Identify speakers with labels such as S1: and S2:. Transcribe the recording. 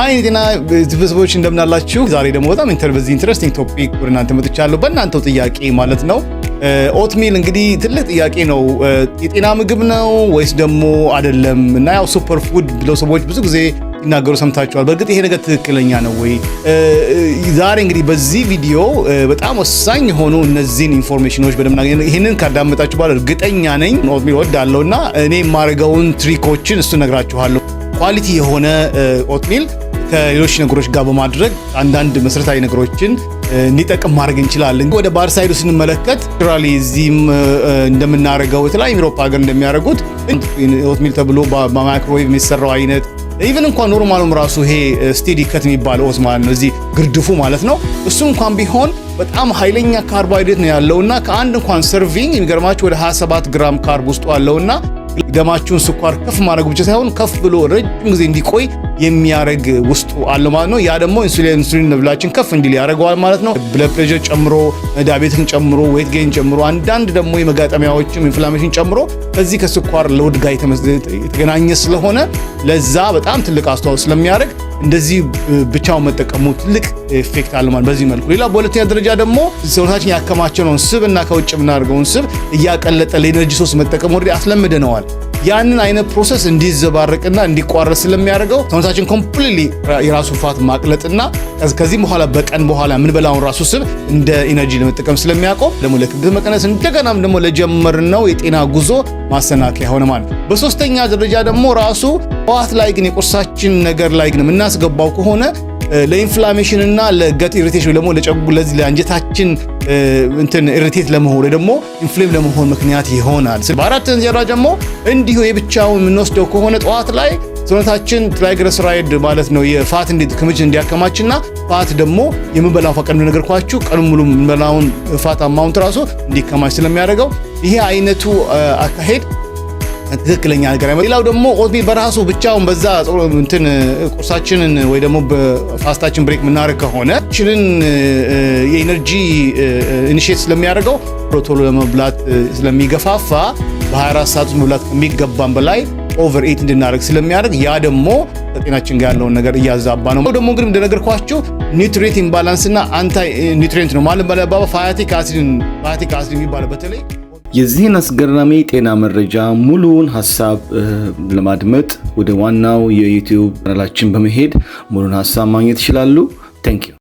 S1: አይ ጤና ቤተሰቦች፣ እንደምናላችሁ። ዛሬ ደግሞ በጣም በዚህ interesting topic ወደ እናንተ መጥቻለሁ። በእናንተው ጥያቄ ማለት ነው። Oatmeal እንግዲህ ትልቅ ጥያቄ ነው። የጤና ምግብ ነው ወይስ ደግሞ አይደለም? እና ያው super food ብለው ሰዎች ብዙ ጊዜ ሲናገሩ ሰምታችኋል። በእርግጥ ይሄ ነገር ትክክለኛ ነው ወይ? ዛሬ እንግዲህ በዚህ ቪዲዮ በጣም ወሳኝ የሆኑ እነዚህን information ኖች በደንብ ይህንን ካዳመጣችሁ በኋላ እርግጠኛ ነኝ oatmeal እወዳለሁ እና እኔ የማደርገውን trick ኦችን እሱ ነግራችኋለሁ። Quality የሆነ oatmeal ከሌሎች ነገሮች ጋር በማድረግ አንዳንድ መሰረታዊ ነገሮችን እንዲጠቅም ማድረግ እንችላለን። ወደ bad side ኡ ስንመለከት really እዚህም እንደምናደርገው፣ የተለያዩ Europe ሀገር እንደሚያደርጉት oatmeal ተብሎ በማይክሮዌቭ የሚሰራው አይነት፣ even እንኳን normal ኡም ራሱ ይሄ steel cut የሚባለው oat ማለት ነው፣ እዚህ ግርድፉ ማለት ነው። እሱ እንኳን ቢሆን በጣም ኃይለኛ ካርቦሃይድሬት ነው ያለውና ከአንድ እንኳን serving የሚገርማችሁ ወደ 27 ግራም carb ውስጡ አለውና ደማችሁን ስኳር ከፍ ማድረጉ ብቻ ሳይሆን ከፍ ብሎ ረጅም ጊዜ እንዲቆይ የሚያደርግ ውስጡ አለ ማለት ነው። ያ ደግሞ ኢንሱሊን level ኣችን ከፍ እንዲል ያደርገዋል ማለት ነው። Blood pressure ጨምሮ፣ diabetes ን ጨምሮ፣ weight gain ጨምሮ፣ አንዳንድ ደግሞ የመጋጠሚያዎችም inflammation ጨምሮ ከዚህ ከስኳር load ጋር የተገናኘ ስለሆነ ለዛ በጣም ትልቅ አስተዋጽኦ ስለሚያደርግ እንደዚህ ብቻውን መጠቀሙ ትልቅ effect አለ ማለት በዚህ መልኩ። ሌላ በሁለተኛ ደረጃ ደግሞ ሰውነታችን ያከማቸነውን ስብ እና ከውጭ የምናደርገውን ስብ እያቀለጠ ለ energy source መጠቀም ወደ አስለምደነዋል። ያንን አይነት process እንዲዘባረቅና እንዲቋረጥ ስለሚያደርገው ሰውነታችን completely የራሱን fat ማቅለጥና ከዚህም በኋላ በቀን በኋላ የምንበላውን ራሱ ስብ እንደ energy ለመጠቀም ስለሚያቆም ደግሞ ለክብደት መቀነስ እንደገናም ደግሞ ለጀመርነው የጤና ጉዞ ማሰናከያ ሆነ ማለት ነው። በሶስተኛ ደረጃ ደግሞ ራሱ ጠዋት ላይ ግን የቁርሳችን ነገር ላይ ግን የምናስገባው ከሆነ ለ inflammation እና ለ gut irritation ደግሞ ለጨጉ ለዚህ ለአንጀታችን እንትን irritate ለመሆን ወይ ደግሞ inflame ለመሆን ምክንያት ይሆናል። በአራተኛ ደረጃ ደግሞ እንዲሁ የብቻውን የምንወስደው ከሆነ ጠዋት ላይ ሰውነታችን triglyceride ማለት ነው የ fat ክምችት እንዲያከማችና fat ደግሞ የምንበላው ቀን እንደነገርኳችሁ ቀኑን ሙሉ የምንበላውን fat amount ራሱ እንዲከማች ስለሚያደርገው ይሄ አይነቱ አካሄድ ትክክለኛ ነገር አይመጣም። ሌላው ደግሞ oatmeal በራሱ ብቻውን በዛ እንትን ቁርሳችንን ወይ ደግሞ በ fast ኣችን break የምናደርግ ከሆነ ችንን የ energy initiate ስለሚያደርገው ቶሎ ለመብላት ስለሚገፋፋ በ24 ሰዓት ውስጥ መብላት ከሚገባን በላይ over eat እንድናደርግ ስለሚያደርግ ያ ደግሞ ከጤናችን ጋር ያለውን ነገር እያዛባ ነው። ደግሞ እንግዲህ እንደነገርኳችሁ nutrient imbalance እና anti nutrient ነው ማለት በለባባ phytic acid የሚባለው በተለይ
S2: የዚህን አስገራሚ ጤና መረጃ ሙሉውን ሀሳብ ለማድመጥ ወደ ዋናው የ YouTube ቻናላችን በመሄድ ሙሉን ሀሳብ ማግኘት ይችላሉ። Thank you.